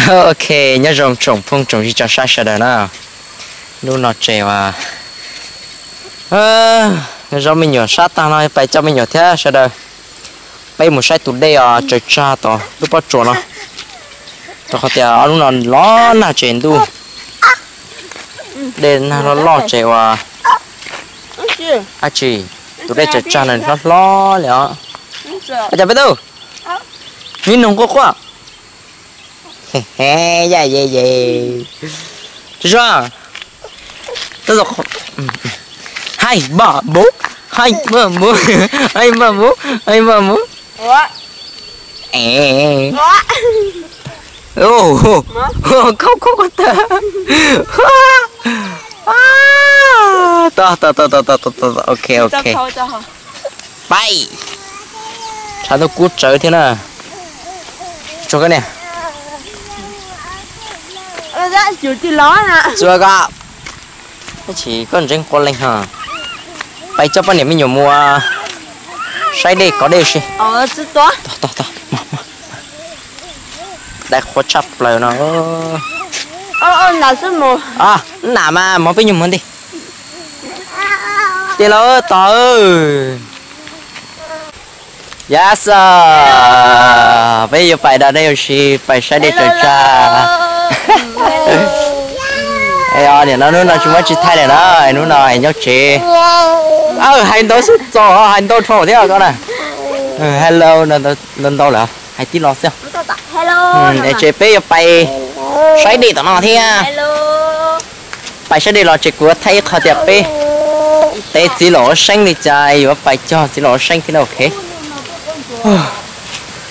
Ok, nyob zoo tsoom phooj tsoom ywg tsoom saib sawv daws na. Hnub no tseem uas zoo me nyuam sab tag no pais coj me nyuam thiab sawv daws. Peb mus saib tus dej os tsaws tsag tom lub pob tsuas no. Rau qhov tias ob hnub no los nag tseem ntuj, dej nag loj loj tseem uas dab tsi, tus dej tsaws tsag no hlob hlob li os. Cas peb tub, nws noog quaj quaj. Yam ye ye. Tsuag tsuag. Hais npam npuv, hais npam npuv, hais npam npuv, hais npam npuv. Tau tau tau tau tau tau, ok ok. Pais. Tshav ntuj kub tsawv thiab na. Tsuag koj niam. Tsuag koj. Tab sis koj ntseeg qua leeg ho. Pais coj poj niam me nyuam mus saib dej kov dej si. Dai qhuav tshaj plaws no. Nam mas mov peb nyuag muag ntej. Ces los tos. Yas, peb yuav pais da dej ua si, pais saib dej tsaws tsag. Niam no hnub no tsis muaj tsis thaij lawm na, hnub no nyob tsev. Hais ntau xwb txaus, hais ntau dhau thiab koj na. Hello ntau ntau lawm, hais tib lo xwb. Ces peb yuav pais saib dej tom no thiab. Pais saib dej los ces kuv thaij ib qho tias peb teb txiv laum ua seeb li cas yuav pais cog txiv laum ua seeb thiab na, ok.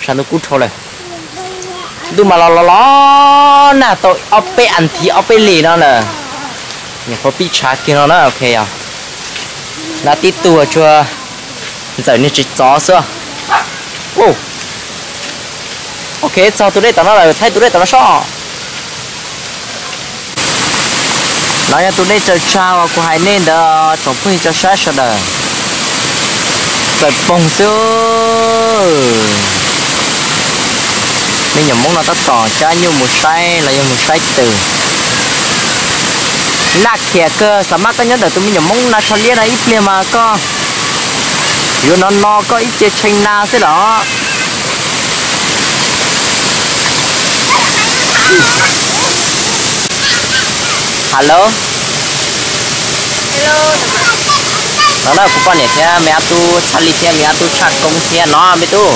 Tshav ntuj kub dhau lawm. Ntuj mas los los los nag tau ob peb as thiv ob peb hlis no lawm. Nyuam qhuav pib tshav kiag no na, ok yog. Nag tib tug tsuag ntxawm niag tsis txov xwb. Ok, txog tus dej tom no lawm, thaij tus dej tom no soj. No yog tus dej tsaws tsag uas kuv hais nej ntawd tsoom phooj ywg tsoom saib sawv daws. Txawm poog xwb. Me nyuam Hmoob no tab tom cab nyuj mus saib los yog mus saib twm. Nag khiav kawg, xav mas koj nyob ntawm tus me nyuam Hmoob na tsho liab no ib pliag mas koj yuav no no koj ib ce tshee na xwb los. Hello. No na kuv poj niam thiab me ab tub Txhaj Li thiab me ab tub Tshaj Koob thiab no me tub.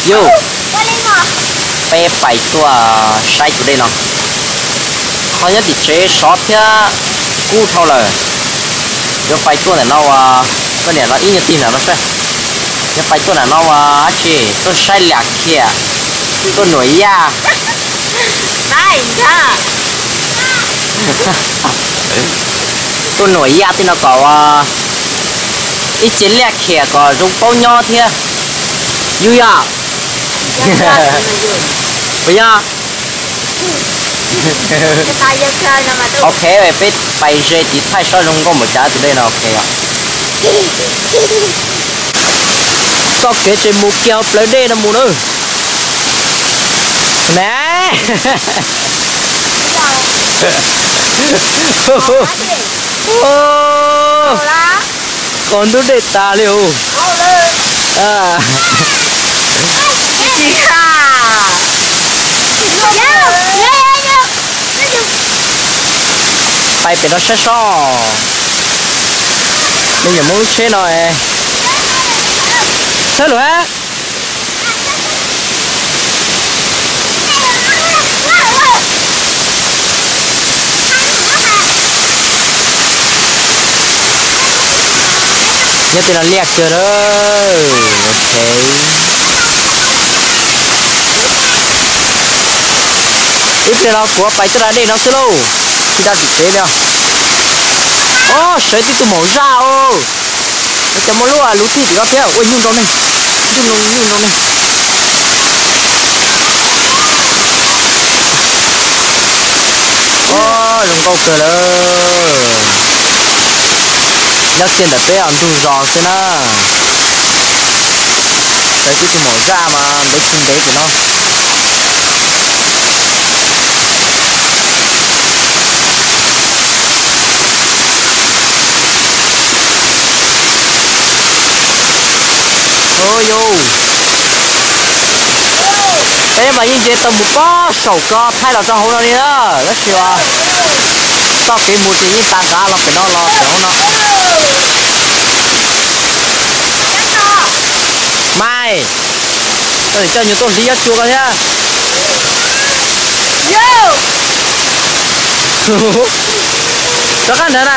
Yus, peb pais tuaj saib tus dej no. Qhov nyob tim tsev sov thiab kub dhau lawm. Yuav pais tuaj ntawm no uas koj niam los ib nyuag tig ntawm no seb. Yuav pais tuaj ntawm no uas dab tsi tuaj saib liaj khiam, tuaj nuam yaj. Tuaj nuam yaj tej no kom ua ib ce liaj khiam kom zoo paub nyob thiab. Yus yog, puas yog? Ok, peb pais ze tiv thaij sob zoo nkauj npaum cas tus dej no, ok os. Txoj kev tseem mus kiag hauv plawv dej no mus na. Na, qos ntub dej tas li os. Pais pem no saib soj. Me nyuam Hmoob lub tsheb no, txhawb lawm hab. Nyob tej no liaj kawg lawm. Ok, ib pliag no kuv pais txoj da dej no xwb lauj, tsis da tim tsev li os. Ob, sawv tib tug maum zaj os. Cov muaj lub lub tij tim ko thiab, ua nyuj nrau ne, nyuj nrau, nyuj nrau ne. Ob, zoo nkauj kawg lawm. Nyob kiag ntawm peb os ntug zos xwb na. Sawv tib tug maum zaj mas ntev tsis ntev tim no. Yus, peb mas yeej nce tau mus pob saum ko thaij los rau hauv no li na, tab sis txoj kev mus ces yeej tas nqav los pem no los pem hauv no. Mas, koj coj nyuag tuaj hliv ob cua ko thiab. Rov qab ntawd na.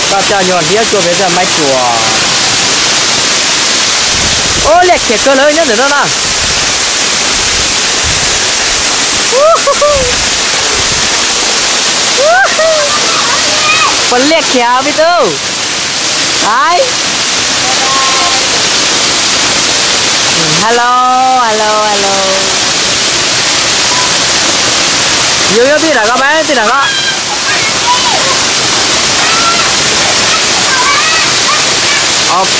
Koj coj nyuag hliv ob cua pem thiab Maiv Tsuas. Ub, liaj khiav kawg lawm nyob ntawm no na. Puas liaj khiav me tub? Ai, hello, hello, hello. Yus yuav pib nram ko, peb pib nram ko. Ok.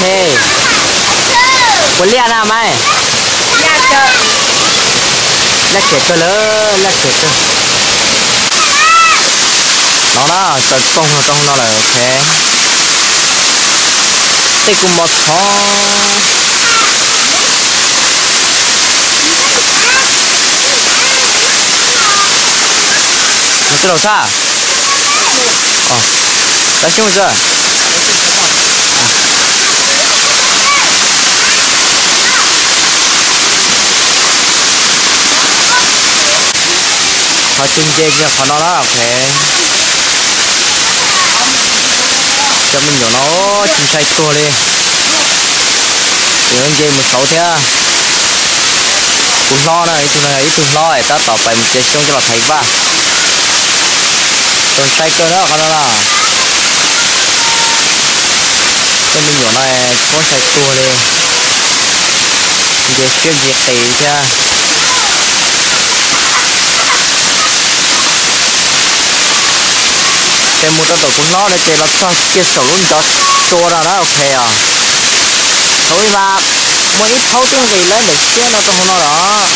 Puas liaj na Maiv? Liaj khiav kawg lawm, liaj khiav kawg. No na, tsaws koog no rau hauv no lawm, ok. Tej kua mos txhov. Mus txog laus tshaj. Tab xyoob txog. Qhov cug nce yog qhov no na, ok. Cov me nyuam no tsis ntshai tuag li. Yuav nce mus saud thiab. Kuv hlob na, ib tug no yog ib tug hlob es tab tom pais mus txiav xyoob coj los thaiv vaj. Txaus ntshai kawg na qhov no na. Tej me nyuam no tsis paub ntshai tuag li. Nce siab nce qis thiab. Ces mus rau tom kuv hlob no ces los txog kiag saum lub ncov tsua no na, ok os. Thaum ub mas muaj ib thaub twb nqis lawm ntawm siab no rau hauv no los.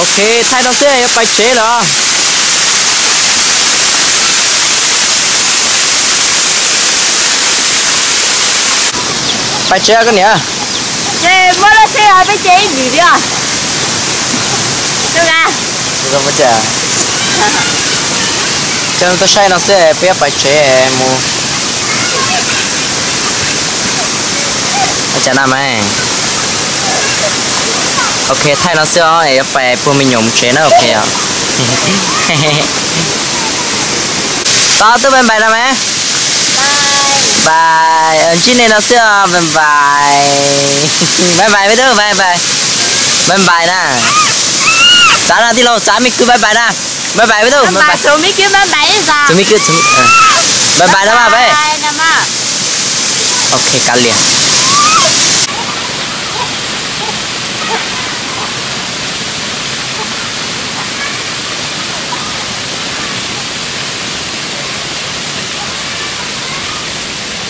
Ok, thaij no xwb yuav pais tsev lawm. Pais tsev koj niam. Ces muab lub sij hawm peb ces ib vim li os. Coj tuaj saib no xwb peb pais tsev mus. Cas na mas. Ok, thaij no xwb os, yuav pais puag me nyuam mus tsev na, ok. Tos twb bye bye no mas. Bye. Ntsib nej no xwb os, bye bye. Bye bye peb tub, bye bye. Bye bye na. Txav na tij laug, txav me kwv bye bye na. Bye bye peb tub, bye bye. Txav me kwv bye bye. Bye bye no mas peb. Ok, kav liam.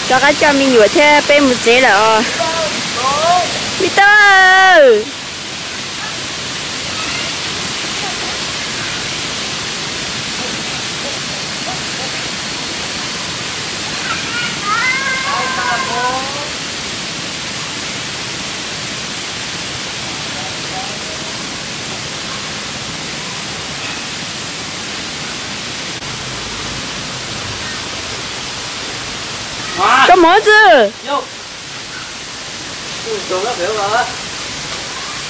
Rov qab coj me nyuam thiab peb mus tsev lawm os. Me tub. Koj mov txwj.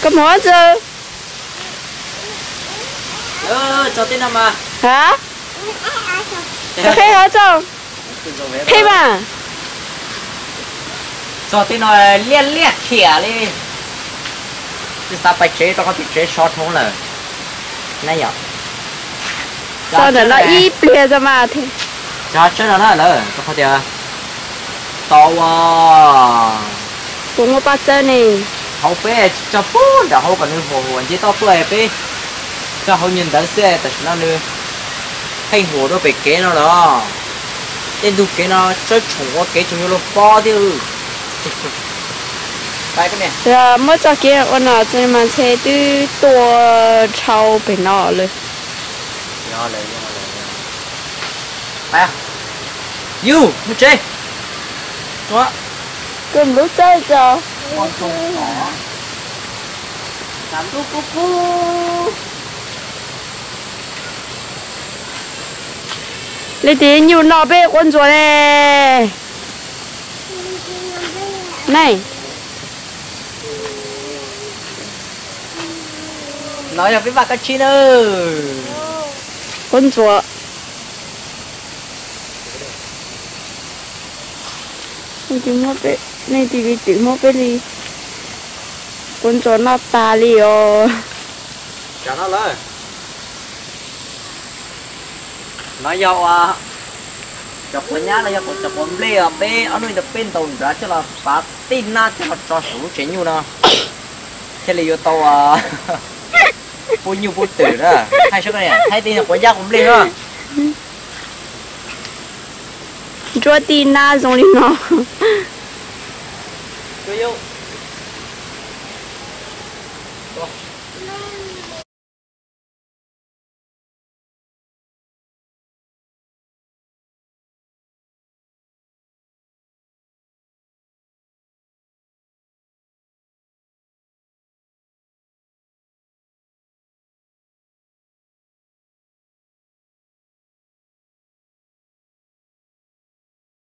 Koj mov txwj. Ha? Koj qheb hov txog. Qheb mas. Txog tej no liaj liaj khiam li. Twb xav pais tsev rau qhov tim tsev so dhau lawm. Na yom. Txog ntawm no ib pliag txog mas. Cov tsawb no na lawm rau qhov tias tau ua. Puas muaj paj tsawb ne? Hauv peb tsis tso pub nram hauv kom nws huam huam nce toj tuaj peb coj hauv nyuag ntawd xwb tam sim no nws pheej huam dua pem kev no los. Tej ntug kev no tsawb tshoom ua kev tseem yuav luag pob thiab. Muab txoj kev ua no txog mas ntshe twb tuaj dhau pem no lawm. Yus mus tsev. Koj lub txawj tso. Leej twg nyuj noj peb quab ntsuas ne? Nai, no yog peb vaj kab tsib na. Quab ntsuas. Nej tis li twm muab peb li quab ntsuas noj tas li os. No yog ua cov quav nyab los yog cov quav nplej os, peb ob hnub no peb ntaus nrad coj los pav tej nab coj los tso saum lub tsev nyuj no, thiaj li yuav tau pub nyuj pub twm na. Thaij saib, thaij tej quav nyab quav nplej na. Ntsuab tej nab zoo li no.